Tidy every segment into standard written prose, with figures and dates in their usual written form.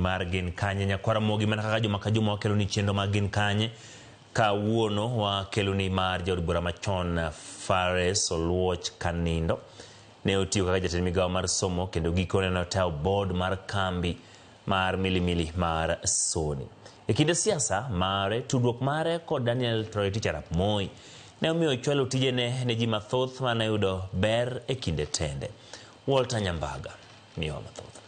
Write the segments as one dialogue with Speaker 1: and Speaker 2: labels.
Speaker 1: mar Gin Kanye. Nyakwara Mogi mana kaka juma ka juma wakeloni chenro mag Gin Kanye. Kawuono wakeloni mar jaod bura machon Fares Oluoch Kanindo. Ne otiyo kaka jatend migawo mar somo kendo gikone notayo board mar kambi mar milimili mar Sony. E kinde siasa mare, tudruok mare kod Daniel Toroitich arap Moi ne omiyo ochwalo tijene ne ji mathoth mane oyudo ber e kinde tende. Walter Nyambaga miyowa mathoth.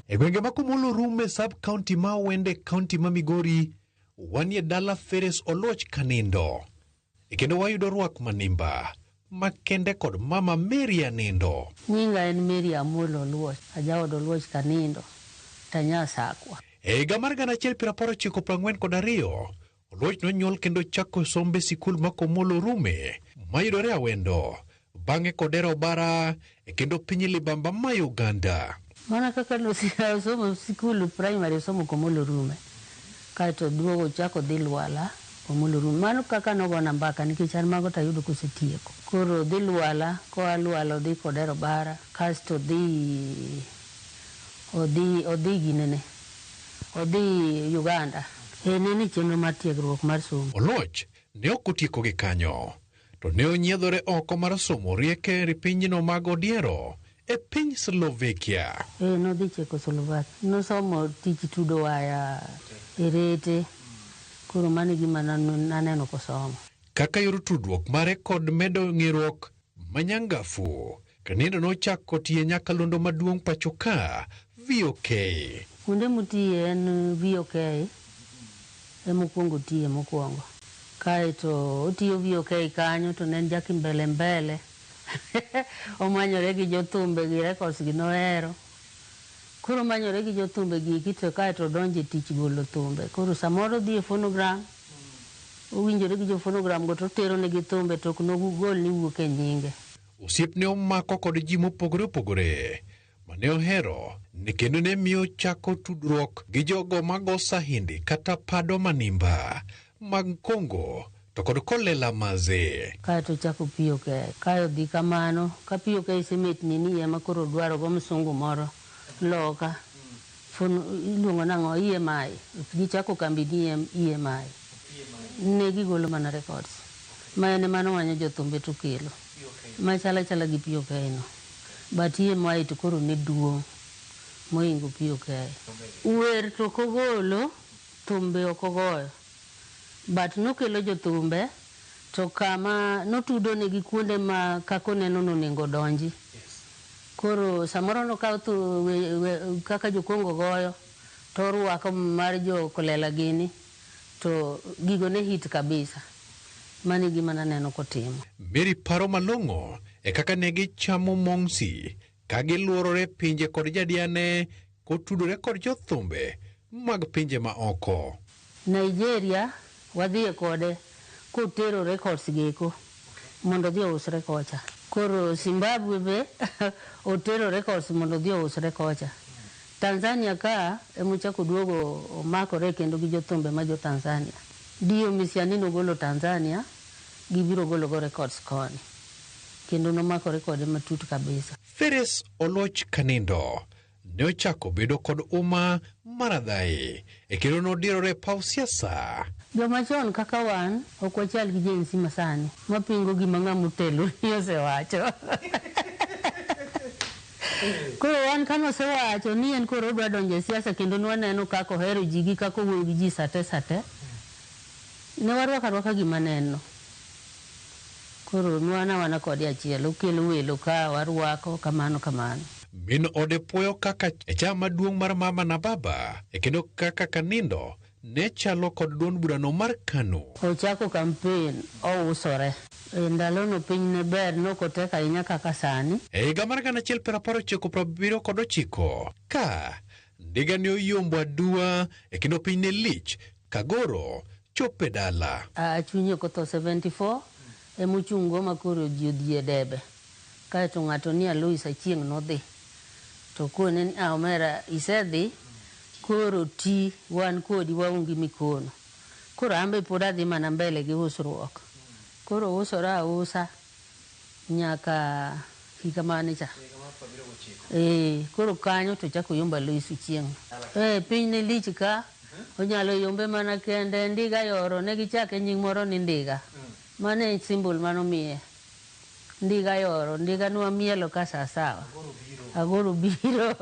Speaker 2: E gwenge ma Komolo Rume sub county ma Owende county ma Migori wanie dala Feres Oluoch Kanindo e kendo wayudo rwak manimba makende kod mama Mary Anindo.
Speaker 3: Nyinga en Mary Amolo Oluoch, ajaod Oluoch Kanindo, Tanyasakwa.
Speaker 2: E higa mar 1942, Oluoch nonyuol kendo chako sombe sikul ma Komolo Rume mayudore Awendo, bang'e Kodera Obara e kendo piny Libamba ma Uganda.
Speaker 3: Mana kaka nosomo sikul primary osomo Komolo Rume, kaeto duogo ochako dhi Lwala Komolo Rume. Mano kaka nogona mbaka nikech an mago tayudo kosetieko. Koro odhi Lwala, koa Lwala odhi Kodera Obara, kasto odhi odhi ginene, odhi Uganda. E ne ni chenro mar tiegruok mar somo.
Speaker 2: Oluoch ne ok otieko gi kanyo, to ne onyiedhore oko mar somo rieke e pinyno mag odiero e piny Slovakia.
Speaker 3: E nodhi Czechoslovakia. Nosomo tich tudo waya e rete. Koro mano e gima naneno kosomo.
Speaker 2: Kaka yor tudruok mare kod medo ng'eruok manyangafu, Kanindo nochako tiyo nyakalondo maduong' pacho ka, VOK.
Speaker 3: Kuonde motiye en VOK emokwongo tiye mokwongo. Kaeto otiyo VOK kanyo to ne en ja kimbele mbele. Omanyore gi jothumbe gi records gi nohero. Koro omanyore gi jothumbe gi eki to kaeto odonjo e tich golo thumbe. Koro samoro odhi e phonogram, owinjore gi jo phonogram go to otero negi thumbe to ok nogol ni wuok e nyinge.
Speaker 2: Osiep ne omako kod ji mopogore opogore mane ohero ne kendo ne miyo chako tudruok gi jogo mago sahindi kata pado manimba mag Kongo to kod Kolela Maze.
Speaker 3: Kaeto ochako POK. Kae odhi kamano, ka POK isemetni ni ema koro odwaro go msungu moro loka. Iluongo nang'o? EMI. Gichako kambi ni EMI. Ne gigolo mana records. Ma en ema nomanyo jothumbe to kelo. Machal achala gi POK no. But EMI to koro ne duong' mohingo POK. Wer to ok ogolo, thumbe ok ogoyo. But nokelo jothumbe to kama notudo negi kuonde ma kaka oneno nonego odonji. Koro samoro nokawo kaka jo Kongo goyo to orwako mar jo Kolela gini to gigo ne hit kabisa. Mano e gima naneno kotimo.
Speaker 2: Mary paro malong'o e kaka ne gichamo mongsi ka giluorore pinje kod jadiane kotudore kod jothumbe mag pinje ma oko.
Speaker 3: Nigeria wadhiye kode kotero records geko mondo odhi ousre kocha. Koro Zimbabwe be otero records mondo odhi ousre kocha. Tanzania ka emochako duogo omakore kendo gi jothumbe ma jo Tanzania. Dio Misiani nogolo Tanzania, gibiro golo go records koni. Kendo nomakore kode matut kabisa.
Speaker 2: Feres Oluoch Kanindo ne ochako bedo kod uma mar adhayi e kendo nodirore e paw siasa.
Speaker 3: Joma chon kaka wan ok wachal gi Gen Z masani mapingo gima ng'ama otelo ni osewacho. Koro wan kane osewacho ni en koro odwa donjo e siasa kendo nwaneno kaka ohero ji gi kaka owuoyo gi ji sate sate, ne warwako arwaka gima ne en no. Koro nwan awana kode achiel, okelo welo ka warwako kamano kamano.
Speaker 2: Min ode puoyo kaka e chama maduong' mar mama na baba e kendo kaka Kanindo ne chalo kod duond burano mar KANU.
Speaker 3: Ochako kampen ousore. E ndalono piny ne ber, ne ok otek ahinya kaka sani.
Speaker 2: E higa mar 1979 ka ndiga ne oyombo aduwa e kendo piny ne lich Kagoro chope dala.
Speaker 3: Chunye ok otho 74 emochung' go ma koro ji odhi e debe. Kaeto ng'ato ni Alois Achieng' nodhi. To kone ni ah omera isedhi koro ti wan kodi waonge mikono. Koro an be pod adhi mana mbele gi usruok. Koro usora ausa nyaka Higa mane cha? Koro kanyo to chako yombo Alois Ochieng. Piny ne lich ka, onyalo yombe mana kende, ndiga yoro, ne gichake nying moro ni ndiga. Mano e symbol manomiye. Ndiga yoro, ndiga nwamielo ka sawasawa. Agoro biro.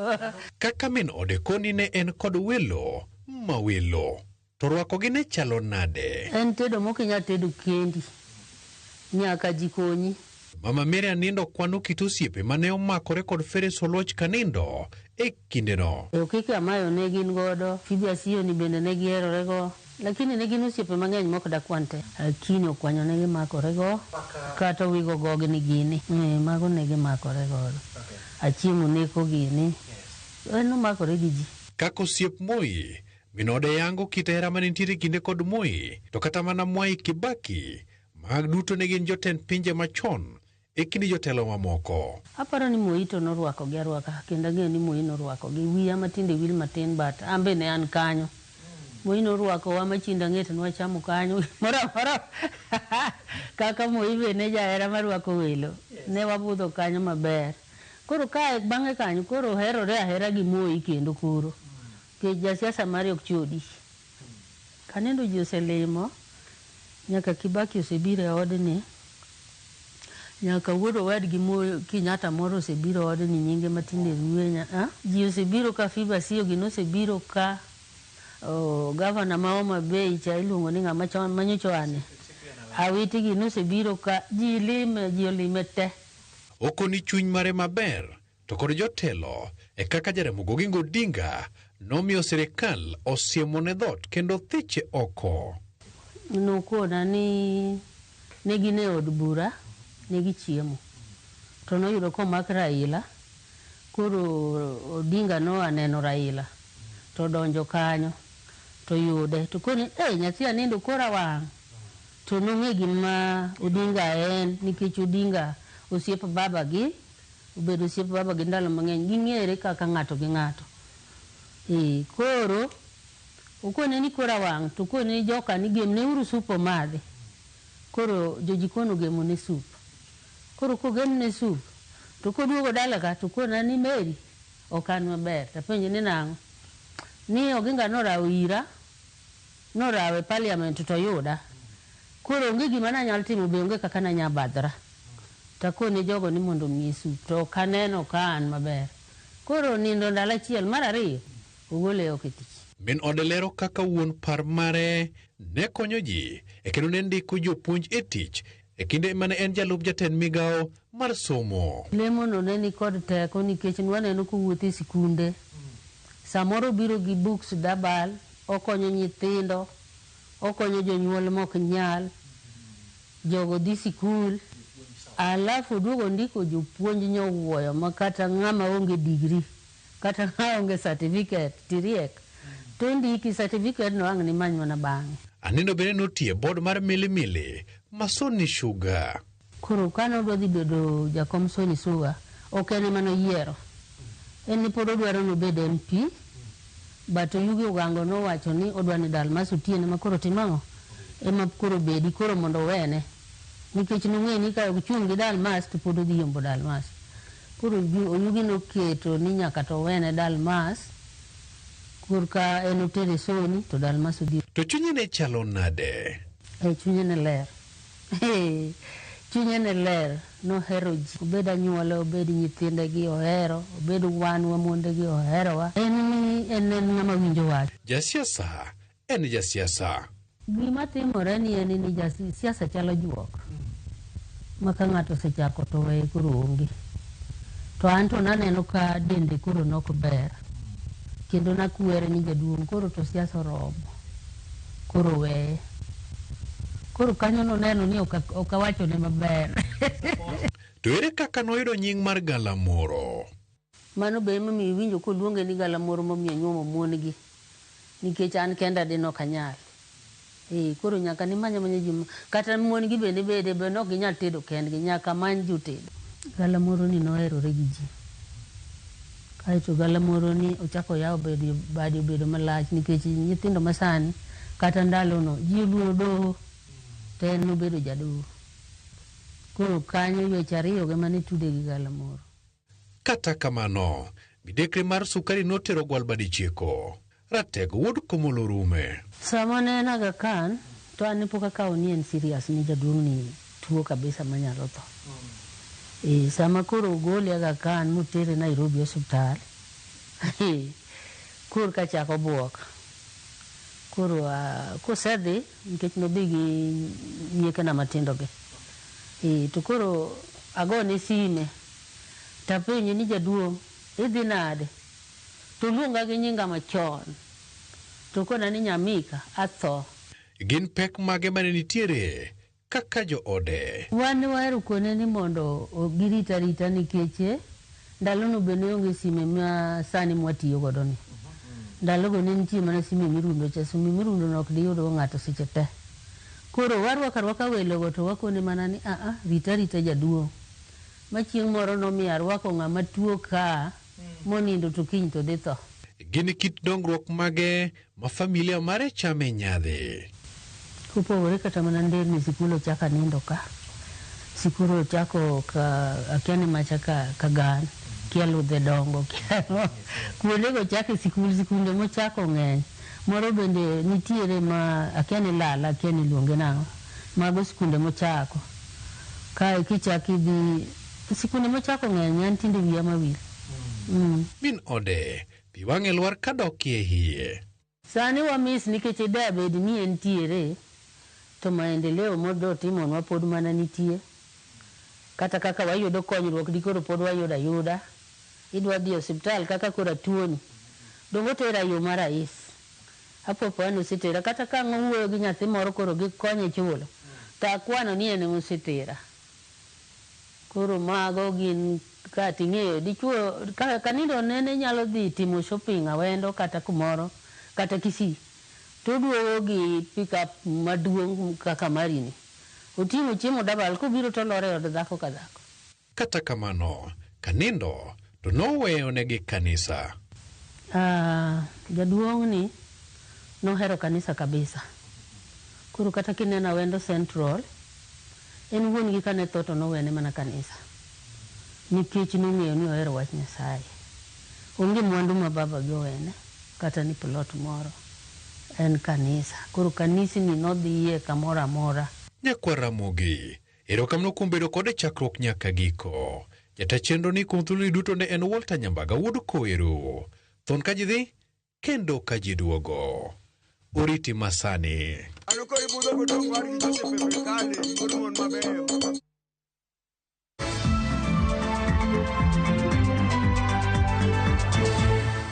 Speaker 2: Kaka min ode koni ne en kod welo ma welo. To rwakogi ne chalo nade?
Speaker 3: En tedo mok inyal tedo kendi. Nyaka ji konyi.
Speaker 2: Mama Mary Anindo kwano kit osiepe mane omakore kod Ferris Oluoch Kanindo e kindeno.
Speaker 3: Okeke Amayo ne gin godo, Phoebe Asiyo ni bende ne giherore go. Lakini ne gin osiepe mang'eny mok dakwan te. Lakini Okwanyo ne gimakore go, kata Owigo Gogni gini. Mago ne gimakore godo. Achieng' Oneko gini. En nomakore gi ji.
Speaker 2: Kaka osiep Moi, min ode yango kit hera mane nitiere kinde kod Moi, to kata mana Mwai Kibaki, mag duto ne gin jotend pinje machon e kind jotelo mamoko.
Speaker 3: Aparo ni Moi to norwakogi arwaka, kendo ang'eyo ni Moi norwakogi. Wiya matinde wil matin, but an be ne an kanyo. Moi norwakowa machinda ng'et nwachamo kanyo, gimoro amora. Kaka Moi be ne jahera marwako welo. Ne wabudho kanyo maber. Koro kae bang'e kanyo, koro oherore ahera gi Moi kendo koro. Nikech jasiasa mare ok chodi. Kanendo ji oselimo, nyaka Kibaki osebiro e odni, nyaka wuod owadgi Moi Kenyatta moro osebiro e odni, nyinge matinde Ruenya. Ji osebiro ka, Phoebe Asiyo gini osebiro ka, gavana ma Homa Bay cha iluongo ni ng'ama chon manyocha oane. Awiti gini osebiro ka, ji lime, ji olime te.
Speaker 2: Okoni chuny mare maber to kod jotelo e kaka Jaramogi Oginga Odinga nomiyo sirikal osiemone dhoot kendo thiche oko.
Speaker 3: Nokona ni ne gin e od bura, ne gichiemo. To noyudo komak Raila, koro Odinga noa neno Raila, to donjo kanyo, to yude. To koni, nyathi anindo kora wang'. To nong'e gima Odinga en, nikech Odinga osiep baba gi, obedo osiep baba gi ndalo mang'eny, ging'ere kaka ng'ato gi ng'ato. Koro, okone ni kora wang', to kone ni joka ni gemne uru sup omadhi. Koro jojikon ogemo ne sup. Koro kogemne sup, to koduogo dala ka, to kona ni Mary, ok an maber. Tapenje ni nang'o? Ni Oginga norawo ira, norawo e parliament to yuda. Koro onge gima nanyal timo, be onge kaka nanya badhra. Takone jogo ni mondo omiye sup, to ok aneno ka an maber. Koro nindo ndalo achiel, mar ariyo, ogole oko e tich.
Speaker 2: Min ode lero kaka wuon par mare ne konyo ji e kendo ne ndiko jopuonj e tich e kinde mane en jalup jatend migawo mar somo.
Speaker 3: Lemono ne nikod teko nikech nwaneno kowuotho e sikunde. Samoro obiro gi books dabal, okonyo nyithindo, okonyo jonyuol mok nyal, jogo dhi sikul, alafu oduogo ndiko jopuonj nyowuoyo ma kata ng'ama onge degree, kata ng'ama onge certificate, tiriek. To ndiki certificate no ang' nimany mana bang'e.
Speaker 2: Anindo bende notiyo e board mar Milimili ma Sony Sugar.
Speaker 3: Koro kane odwa dhi bedo jakom Sony Sugar, ok en ema noyiero. En ne pod odwaro ni obed MP, but Oyugi Ogango nowacho ni odwa ni Dalmas Otieno ema koro tim ang'o? Ema koro bedi, koro mondo owene. Nikech nong'eyo ni ka ochung' gi Dalmas to pod odhi yombo Dalmas. Koro Oyugi noketo ni nyaka to owene Dalmas, korka en otere Sony to Dalmas odhi.
Speaker 2: To chunye ne chalo nade?
Speaker 3: Chunye ne ler. Chunye ne ler, nohero ji. Obed anyuola, obed nyithinde gi ohero, obed wan wamonde gi oherowa. En ni en en ng'ama winjo wach.
Speaker 2: Jasiasa en jasiasa.
Speaker 3: Gima timore ni en ni jasiasa chalo juok. Ma ka ng'ato osechako to weye koro onge. To an to naneno ka dende koro nok ber. Kendo nakwere ni jaduong' koro to siasa oromo. Koro weye. Koro kanyo noneno ni ok awachone maber.
Speaker 2: To ere kaka noyudo nying mar Galamoro?
Speaker 3: Mano be emomiyo iwinjo koluonge ni Galamoro momiyo nyuomo mon gi. Nikech an kenda de nok anyal. Koro nyaka nimany amanya ji kata mon gi bende bede be nok ginyal tedo kendgi, nyaka many jotedo. Galamoro ni noherore gi ji. Kaeto Galamoro ni ochako yawo bade obedo malach nikech nyithindo masani kata ndalono ji oluoro doho to en nobedo jadoho. Koro kanyo weche ariyo ema ne tude gi galamoro.
Speaker 2: Kata kamano, midekre mar sukari notero gwal badichieko. Ratego wuod Komolo rume.
Speaker 3: Sama ne en Aga Khan, to an ne pok akawo ni en serious ni jaduong' ni tuo kabisa manyalo tho. Sama koro ogole Aga Khan motere Nairobi osiptal, koro ka chako buok. Koro kosedhi, nikech nodhi gi nyiekena matindo gi. To koro agone sime, tapenje ni jaduong' idhi nade? To luonga gi nyinga machon. To kona ni Nyamika, atho.
Speaker 2: Gin pek mage mane nitiere kaka joode?
Speaker 3: Wan ne wahero kone ni mondo girit arita nikech ndalono be ne onge sime ma sani mwatiyo godo ni. Ndalogo ne nitie mana sime mirundo cha, sime mirundo no ok diyudgo ng'ato seche te. Koro warwako arwaka welogo to wakone mana ni aa, rit arita jaduong'. Ma chieng' moro nomiyo arwako ng'ama tuo ka monindo to kiny to dhi tho.
Speaker 2: Gin kit dongruok mage ma familia mare chame nyadhi?
Speaker 3: Kopogore kata mana nderni sikul ochako nindo ka. Sikul ochako ka akia ni macha ka kagan, kia ludhe dongo, kia kuondego chako sikul, sikunde mochako ng'eny. Moro bende nitiere ma akia ni lala, akia ni iluonge nang'o. Mago sikunde mochako. Kae kichako idhi, sikunde mochako ng'eny, an tinde wiya mawil.
Speaker 2: Min ode, pi wang'e lwar kadokie hie.
Speaker 3: Sani wamis nikech da bed ni entiere, to maendeleo modotimonwa pod mana nitie. Kata kaka wayudo konyruok dikoro pod wayudo ayuda. Idwa dhi e osiptal kaka koro atuoni. Donge otera yo mar rais. Apopo an osetera. Kata ka ang' owuoyo gi nyathi moro koro gikonye chulo, to akwano ni en ema osetera. Koro mago gin ka ting'eyo dichuo ka kanindo nene nyalo dhi timo shopping Awendo kata kumoro kata Kisii. To oduogo gi pickup maduong' kaka mari ni. Oting'o chiemo dabal kobiro to olor e od dhako ka dhako.
Speaker 2: Kata kamano, kanindo to noweyonegi kanisa.
Speaker 3: Jaduong' ni nohero kanisa kabisa. Koro kata kineno Awendo Central, en wuon gi kane tho to nowene mana kanisa. Nikech nong'eyo ni ohero wach Nyasaye. Onge mwandu ma baba gi owene, kata ni plot moro. En kanisa. Koro kanisni nodhiye kamoro amora.
Speaker 2: Nyakwar Ramogi, erokamano kuom bedo kode chakruok nyaka giko. Jata chenro ni kuom thuoloni duto ne en Walter Nyambaga wuod Koero. Thon ka ji dhi, kendo ka ji duogo. Oriti masani.
Speaker 4: Ano koro ibudho godong' war gi Joseph e Kale, wuod mon mabeyo.